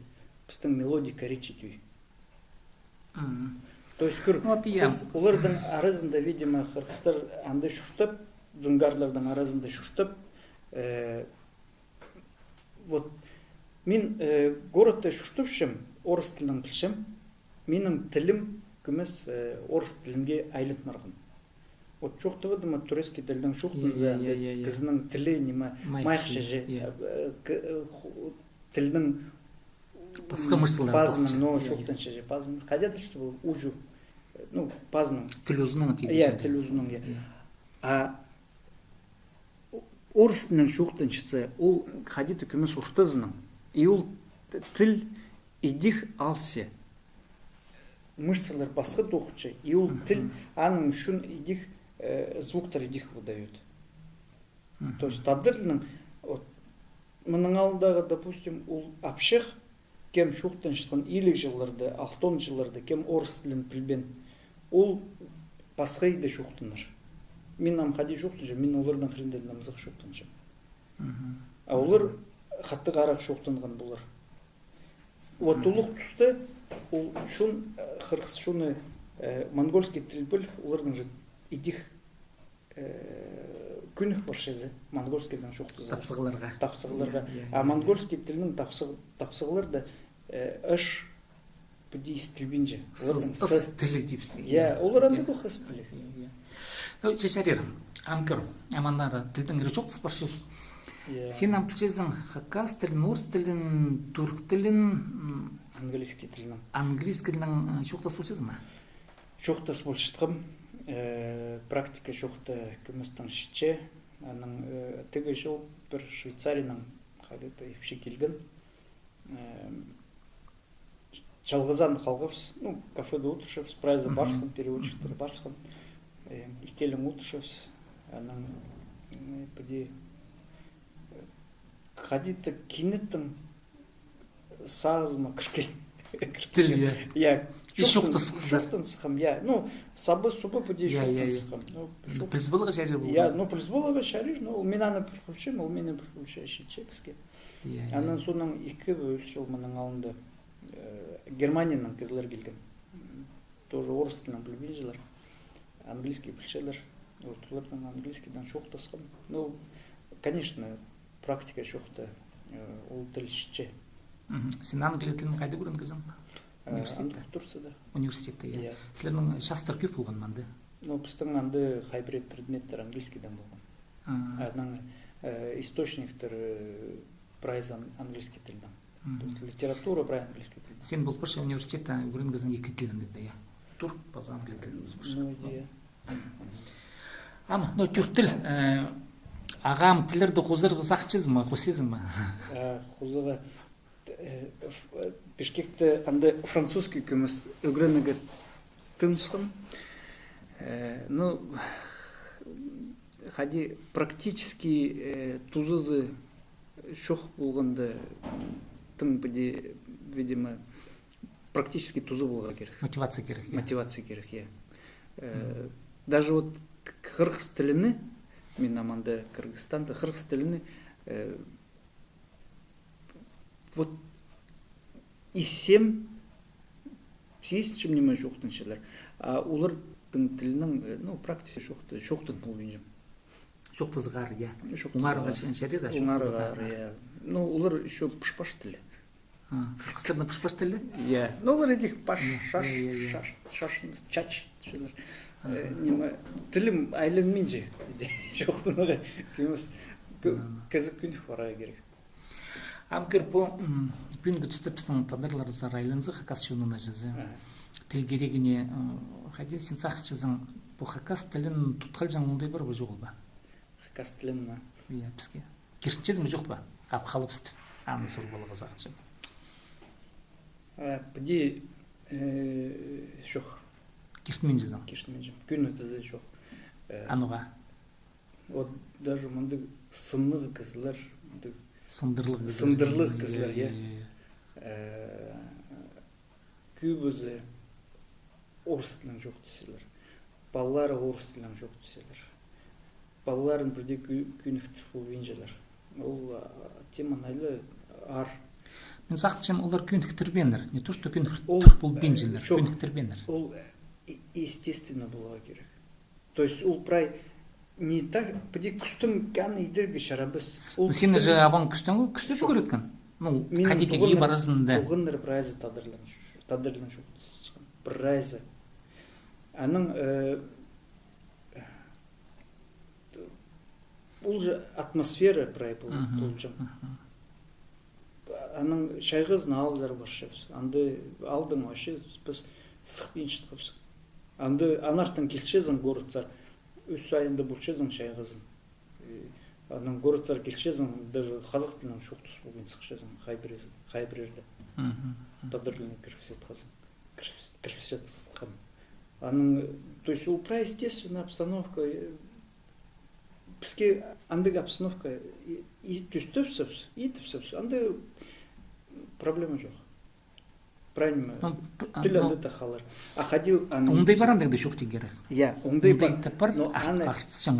пістің мелодика речи тӧӧй. Мгм. То есть, кӧр, вот, я, піс олардың аразында, видимо, хырғыстар анда чуртап, джунгарлардың аразында чуртап, э, вот, мин, э, городта чуртапчам, орыс тілін пілчем, минің тілім кӧмес, э, орыс тілінге айлан парған. Вот чоохтадым, турецкий тілдең чоохтанза, я, я, анда, я, я, кізінің тілі, ниме, майыхча, майыхча же, я, э, к-, э, ху-, тілнің пасха мышцалар пазының, но, я, я, чоохтанча же, пазының. Хайди тіпче ол, уҷу, ну, пазының. Тіл узының, я, тіл узының, я. Я. А орыс тілінең чоохтанчатса, ол хайди-да кӧмес ортазының. И ол тіл идӧк алысча. Мышцалар пасха тоғынча, и ол тіл, мгм, аның ӱчӱн идӧк, э, звуктар идӧк выдаёт. Мгм. То есть тадар тілінең, вот, мының алнындағы, допустим, ол апчах, кем чоохтанчатхан илиг чылларда, алтон чылларда, кем орыс тілін пілбеен, ол пасха иде чоохтанар. Мин ам хайди чоохтанчам, мин оларның хыринда намзах чоохтанчам. Мгм. А олар хатығ арах чоохтанған полар. Вот, мгм, улуғ туста ол чон, э, хырғыс чоны, э, монгольский тіл піл, оларның же идӧк э, кӧнік парчазы монгольскийдең чоохтазарға. Тапсағларға. Тапсағларға. Я, я, я, я. А монгольский тілнің тапсағ-, тапсағларда, э, ш піди истілбинче. С, оларның с, с тілі тіпче. Я, я, олар андағ, я, ох, с тілі. Я, я. Ну, че чарир, ам кӧр, ам андар тілдең ірі чоохтас парчабыс. Я. Син ам пілчезің хакас тілін, орыс тілін, турк тілін, м, английский тілнің. Английский тілнің, э, чоохтас полчазың ма? Чоохтас полчатхам, э, практика чоохта кӧместең чітче. Анаң, э, тігі чыл пір Швейцариянаң хайдағ-да ипчі килген. Э, чалғызаан халғабыс, ну, кафеде одырчабыс, прайзы, мгм, парысхан, переводчиктер парысхан. Э, ікӧлең одырчабыс. Анаң, э, піди, э, хайди-да кинеттең сағызыма кірген тіл, я. Я. И чоохтан сыххам, я. Ну, саба-суба піди, я, я, чоохтан сыххам. Ну, піліс поларға чарир полған. Я, ну, піліс поларға чарир, ну, мин аны піл полчам, ол мині піл полча, читче піске. Я, я. Анаң соонаң ікі-ӱс чыл мының алнында, э, Германиянаң кізілер килген. Тоже орыс тілін пілбинчелер. Английский пілчелер. Вот, оларнаң английскийдең чоохтасхам. Ну, конечно, практика чоохта, э, ол тіл чітче. Мгм. Син англия тілін хайда ӱгренгезің? Э, университетте? Андағ Турцияда. Университетте, я. Я. Сілернің частар кӧп полған ма анда? Ну, пістің анда хай пірее предметтер английскийдең полған. А. Анаң, э, источниктер, э, прайзы ан-, английский тілнең. Мгм. То есть литература прай английский тілнең. Син, пол парча, университетте ӱгренгезің ікі тілні дее, я? Турк паза англия тілін, пол парча. Ну, я. Ам, ну, тӧрт тіл, э, ағаа ам тіллерді хозарға сағынчазың ма, хозазың ма? Э, хозарға, Э, ф-, э, Бишкекте анда французский кӧмес ӱгренерге тынысхан. Э, ну, хайди практически, э, тузазы чох полғанда, тың піди, видимо, практически туза поларға кирек. Мотивация кирек, я. Мотивация кирек, я. Э, даже вот к-, кырғыс тіліні, мин ам анда Кыргызстанда, кырғыс тіліні, э, вот исчем, сизінчем, ниме чоохтанчалар. А олардың тілінің, э, ну, практика чоохты, чоохтан полбинчам. Чоохтазығ аар, я. Чоохтазығ аар. Оңарарға чарир, а чоохтазығ аар, я. Ну, олар ещё пышпаш тілі. А, кырғыстарның пышпаш тілі? Я. Ну, олар идӧк паш, я, шаш, я, я, я, шаш, шаш, чач, чылар. Ага. Э, ниме, тілім айланминча. Чоохтанарға кӧмес, кӧ-, кӧзік кӧнік парарға кирек. Ам кір пу, м, пӱӱнгі туста пістің тадарларзар айланза хакас чонына чізе. Ага. Тіл кирегіне, м, хайди син сағынчазың, пу хакас тілін тутхалҷаң оңдай пар ба, чоғыл ба? Хакас тілін ме? Я, піске. Киртінчезің ме, чох па? Хал-, халыбысты. Аны сурып аларға сағынчам. Э, піди, э, чох. Киртінминчезің? Киртінминчем. Кӧні тізе чох. Э, анаға. Вот даже мындағ сыннығ кізілер, мындағ сындырлығ кізілер. Сындырлығ кізілер, я, я, я, я. Э, кӧбізі орыс тілінең чоохтасчалар. Палалары орыс тілінең чоохтасчалар. Палаларын пірдее кӧ-, кӧніктір полбинчалар. Ол, а, тема найлы аар. Мин сағынчам, олар кӧніктірбееннер. Не то, что кӧніктір полбинчалар, чох, кӧніктірбееннер. Ол, э, естественно поларға кирек. То есть ол прай не так, піди кӱстең аны идерге чарабас. Ну, син же абаң кӱстең, кӱстеп ӱгреткен. Ну, хайди кирек парзында. Туғаннар прайзы тадарлар, тадарлар чоохтасчатхан. Прайзы. Аның, э, ол же атмосфера прай пол-, полҷаң. Анаң чайғызын аалзар парчабыс. Анда аалдаң вообще піс сыхпинчатхан полчабыс. Анда анартын килчезің городсар, ӱс ай анда полчазың чайғызын. И анаң городсар килчезің, даже хазах тілінең чоохтас полбин сыхчазың, хай пірезі-, хай пірерде. Тадар тіліне кірібісчеткезің. Кірібіс-, кірібісчеткезің. Анаң, то есть ол прай естественная обстановка, э, піске андағ обстановка и, и тӱстепсебіс, итіпсебіс, анда проблема чох. Правильно ма? Ну, п-, а, тіл, ну, анда даа халар. А хайди аны оңдай итіпсек? Пар андағ даа чоохтирға кирек. Я, оңдай пар. Оңдай пар, но аны,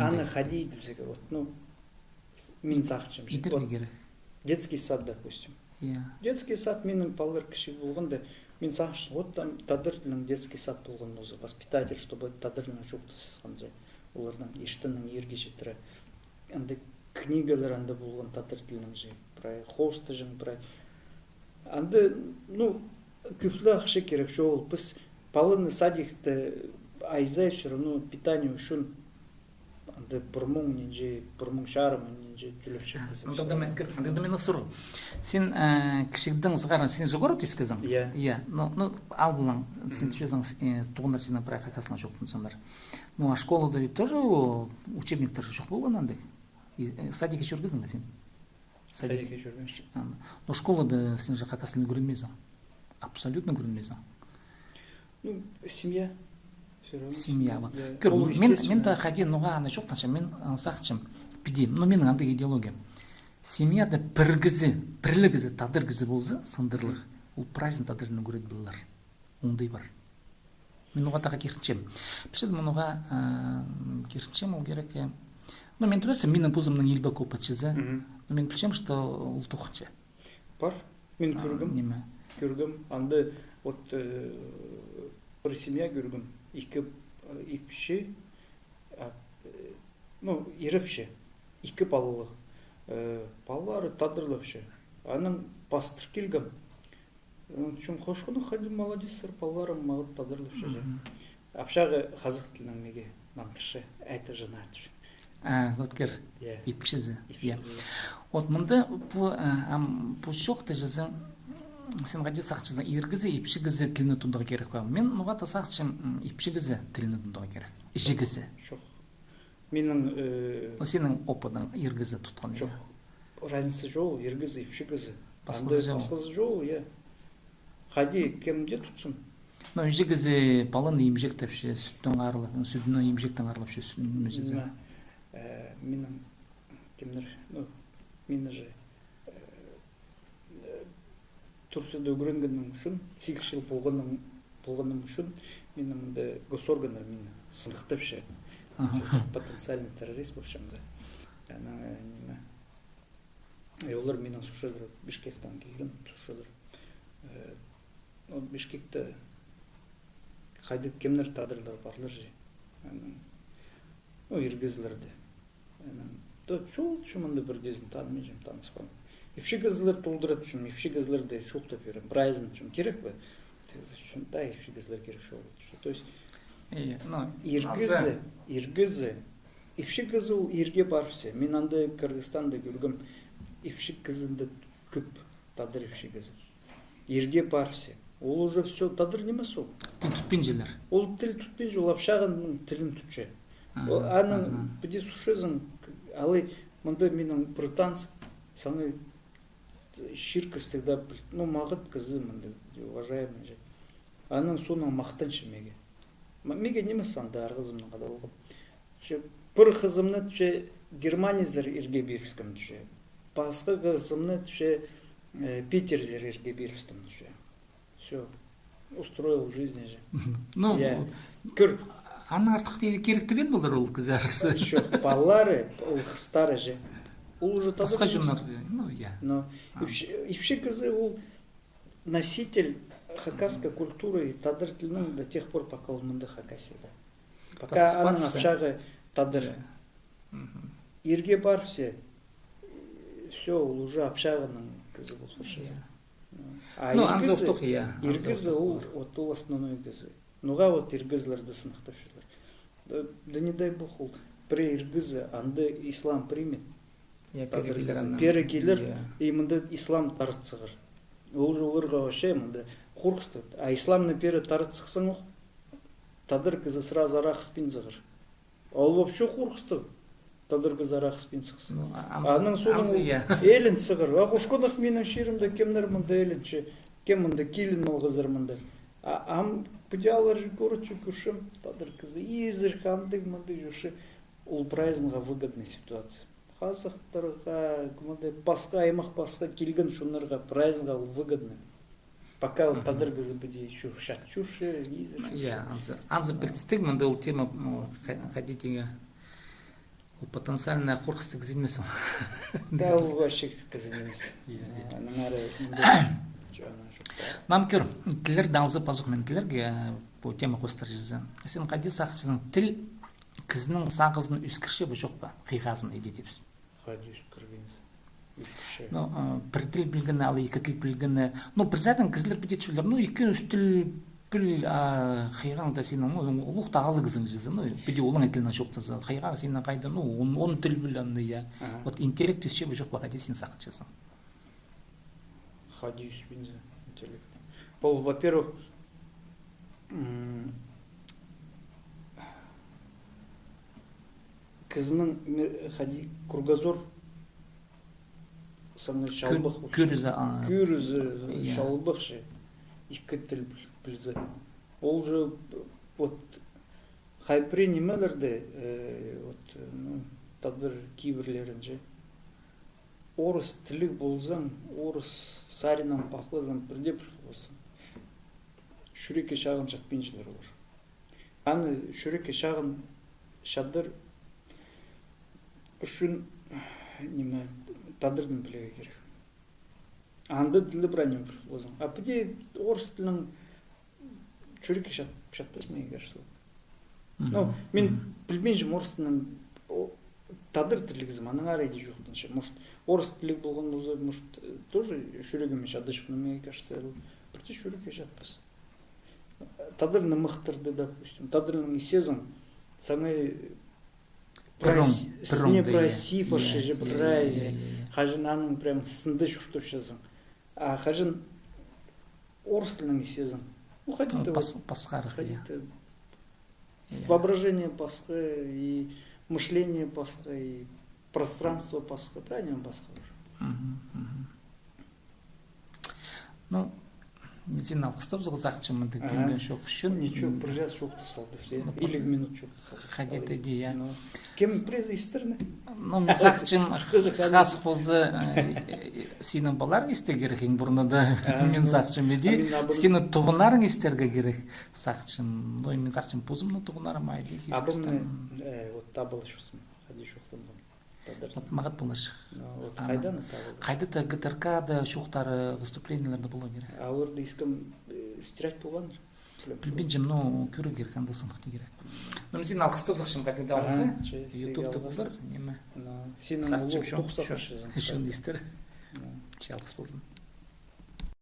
аны хайди итіпсек, вот, ну, мин сағынчам. Ит-, итірге кирек. Детский сад, допустим. Я. Детский сад, минің палалар кічіг полғанда, мин сағынчам, вот там тадар тілінең детский сад полған полза, воспитатель, чтобы тадар тілінең чоохтасхан же, оларның иртеннең ирге читіре. Анда книгалар анда полған тадар тілінең же, прай, хоостаҷаң прай. Анда, ну, кӧп ле ахча кирек, чоғыл. Піс паланы садикте, ай сай всё равно питание ӱчӱн анда пір муң нинҷе, пір муң чарым нинҷе тӧлепчебіс. А, андағда мин кір-, андағда мин сурығ. Син, э, кічігдең сығара, син же город ӧскезің? Я. Я. Ну, ну, ал полаң, син тіпчезің, э, туғаннар синің прай хакас тілінең чоохтанчаңнар. Ну, а школада ведь тоже, о, учебниктер же чох полған андағ. И, э, садикке чӧргезің бе син? Садик. Садикке чӧргем. А, ну, школада син же хакас тілін ӱгренмезің. Абсолютно ӱгренмезің. Ну, семья. Всё равно. Семья, вот. Да. Кӧр, ол мин, естественно. Мин даа хайди ноға аны чоохтанчам, мин, а, сағынчам. Піди, ну, минің андағ идеология. Семьяда пір кізі, пір ле кізі, тадар кізі полза, сындырлығ, ол прайзын тадар тілін ӱгредіп полар. Оңдай пар. Мин оға тағы киртінчем. Пілчезің, мин оға, а, киртінчем, ол кирек, э, ну, мин, тура, минің позымның илбек опыт чізе. Ну, мин пілчем, что ол тоғынча. Пар. Мин кӧргем. Ниме? Кӧргем. Анда вот, э, пір семья кӧргем. Ікі, э, ипчі, а, э, ну, ир ипчі. Ікі палалығ. Э, палалары тадарлапча. Анаң пастыр килгем. Э, чон хошхынах, хайди молодецтер, палаларың мағат тадарлапча же. Апчағы хазах тілінең миге нандырча, это жена, тіпче. А, вот кӧр. Я. Ипчізі. Ипчізі. Я. Вот мында пу, э, ам, пу чоохтаҷазың, син хайди сағынчазың, ир кізі, ипчі кізі тілні тударға кирек пе? Мин ноға-да сағынчам, м, ипчі кізі тілні тударға кирек. Іҷе кізі. Чох. Минің, э, ну, синің опыдың, ир кізі тутхан. Чох. Разница чоғыл, ир кізі, ипчі кізі. Пасхазы чоғыл. Пасхазы чоғыл, я. Хайди кем дее тутсын. Но ӱҷе кізі паланы имҷектепче, сӱттең арылып, сӱдінең, имҷектең арылапча, сӱдінең. Минің кемнер, ну, мині же, э, Турцияда ӱгренгенім ӱчӱн, сигіс чыл полғаным, полғаным ӱчӱн мині мында госорганнар мині сыныхтапча. Аха. Потенциальный террорист полчам за. Анаң, э, ниме. И олар минең сурчадыр, Бишкектең килген, сурчадыр. Э, ол Бишкекте хайдағ кемнер тадарлар парлар же. Анаң, ну, ир кізілерді. Анаң, то чоғыл, чоғыл мында пірдеезін таныминчам, таныспаам. Ипчі кізілер толдыра тӱзем, ипчі кізілерді чоохтап пирем, прайзын тӱзем, кирек пе? Тігі тӱзем, да, ипчі кізілер кирек чоғыл. То есть, ир кізі, ир кізі, ипчі кізі ол ирге парыбысса. Мин анда Кыргызстанда кӧргем, ипчі кізі анда кӧп, тадар ипчі кізі. Ирге парыбысса. Ол уже всё, тадар нимес ол. Тіл тутпинчалар. Ол тіл тутпинча, ол общаганың тілін тутча. Анаң піди сурчазың, алай, мында минің пір таныс, саңай чир кізі тігде піл-, ну, мағат кізі мында, уважаемый же. Анаң соонаң махтанча меге. Меге нимес, анда арғызымнаң хада полғам. Че пір хызымны, че, германецтер ирге пирібіскем, че. Пасха хызымны, че, э, питерецтер ирге пирібіскем, че. Всё. Устроил в жизни же. Ну, кӧр. Анаң артых тее кирек тіп ем полар ол кізі арасы. Чох, палалары, ол хыстары же. Ол уже пасха чоннар, ну, я. Но ипчі кізі ол носитель хакасской культуры и тадар тілінің до тех пор, пока ол мында Хакасияда. Пока аның общағы тадар. Ирге парыбысса, всё, ол уже общаганың кізі полып парча. А ир кізі, ир кізі ол, вот ол основной кізі. Ноға вот ир кізілерді сыныхтапчалар. Да, да не дай бог, ол пірее ир кізі анда ислам примет. Тадар кізі пеер килер, и мында ислам тарат сығар. Ол же оларға вообще мында хорғыстығ. А исламны пеер тарат сыхсаң ох, тадар кізі сразу арах іспин сығар. Ол вообще хорғыстығ. Тадар кізі арах іспин сыхса. Анаң соонаң ілін сығар. А хошкындах минің чирімде кемнер мында ілінче, кем мында килін алғазар мында. А ам піди алар же городче кӧрчем, тадар кізі изірік андағ-мындағ чӧрче, ол прайзынға выгодный ситуация. Хазахтарға, мында пасха аймах, пасха килген чоннарға, прайзынға ол выгодный. Пока ол тадар кізі піди чӧр-, чат чӧрче, изірік чӧрче. Я, анзы, анзы пілдістіг, мында ол тема, ну, хайди тиңе, ол потенциально хорғыстығ кізі нимес ол. Да, ол вообще кізі нимес. Анаң ары мында чоғыл. Нам кӧр, тіллерді алза пазох мин тіллерге, э, пу тема хоостыра чізе. Син хайди сағынчазың, тіл кізінің сағызын ӧскірче бе, чох па, хыйғазын иди тіпче. Хайди ӧскірбинче. Ӧскірче. Ну, э, пір тіл пілгені, алай ікі тіл пілгені. Ну, пір саринаң кізілер піди тіпчелер, ну, ікі-ӱс тіл піл, а хыйғаң даа синің, ну, улуғ даа алығзың чізе, ну, піди олаңай тілнең чоохтаза, хыйғаң синің хайда, ну, он, он тіл піл анда, я. Вот интеллект ӧсче бе, чох па, хайди син сағынчазың? Хайди ӧспинче интеллект. Ол, во-первых, м, кізінің ме-, хайди кругозор саңай чалбах полча. Кӧрізі, а, кӧрізі чалбах че. Ікі тіл піл-, пілзе. Ол же, вот, хай пірее нимелерде, э, вот, ну, тадар кибірлерінҷе. Орыс тіліг ползаң, орыс саринаң пахлазаң, пірдее пір ползаң, чӱрекке чағын чатпинчалар олар. Аны чӱрекке чағын чатыр ӱчӱн, ниме, тадарны пілерге кирек. Анда тілі прай ниме пір ползаң. А піди орыс тілінең чӱрекке чат-, чатпас, мне кажется. Ну, мин пілбинчем орыс тілінең, о, тадар тілігізі, анаң ары иди чоохтанча. Может, орыс тіліг полған полза, может, э, тоже чӱрегіме чатчых, но мне кажется, ол пірдее чӱрекке чатпас. Тадар нымахтарды, допустим, тадарнаң исчезің, саңай прай с-, сине прай сипарча же, прай же. Хаҷан аның прям сында чуртапчазың. А хаҷан орыс тілінең исчезің. Ну, хайди-да пас-, пасхарах, я. Хайди-да воображение пасха, и мышление пасха, и пространство пасха, прай ниме пасха уже. Мгм, мгм. Ну, мин сині алғыстап сағынчам мындағ пирген чоох ӱчӱн. Ничего, пір час чоохтас салдым, я. Ну, илиг минут чоохтас салдым. Хайди даа, я. Ну, кем през истірні? Ну, мин сағынчам, хас полза, э, синің палаларың истерге кирек, иң пурнада. Мин сағынчам, иди, синің туғаннарың истерге кирек, сағынчам. Ну, мин сағынчам, позымның туғаннарым, а, иди, истіртім. Абымны, э, вот, табылыс чоохтазам. Хайди чоохтанған. Тадар. Вот мағат поларҷых. Ну, вот хайдаң табылды? Хайда-да ГТРК-да чоохтары, выступлениелерде поларға кирек. А оларны искем, э, стирать полғаннар? Пілбинчем, ну, кӧрерге кирек, анда сыныхтирға кирек. Ну, мин сині алғыстап сағынчам, хайдаң даа полза. Ютубта полар, ниме. Ну, синің улуғ тохсапчазың. Ӱчӱн истер. Че алғыс ползын.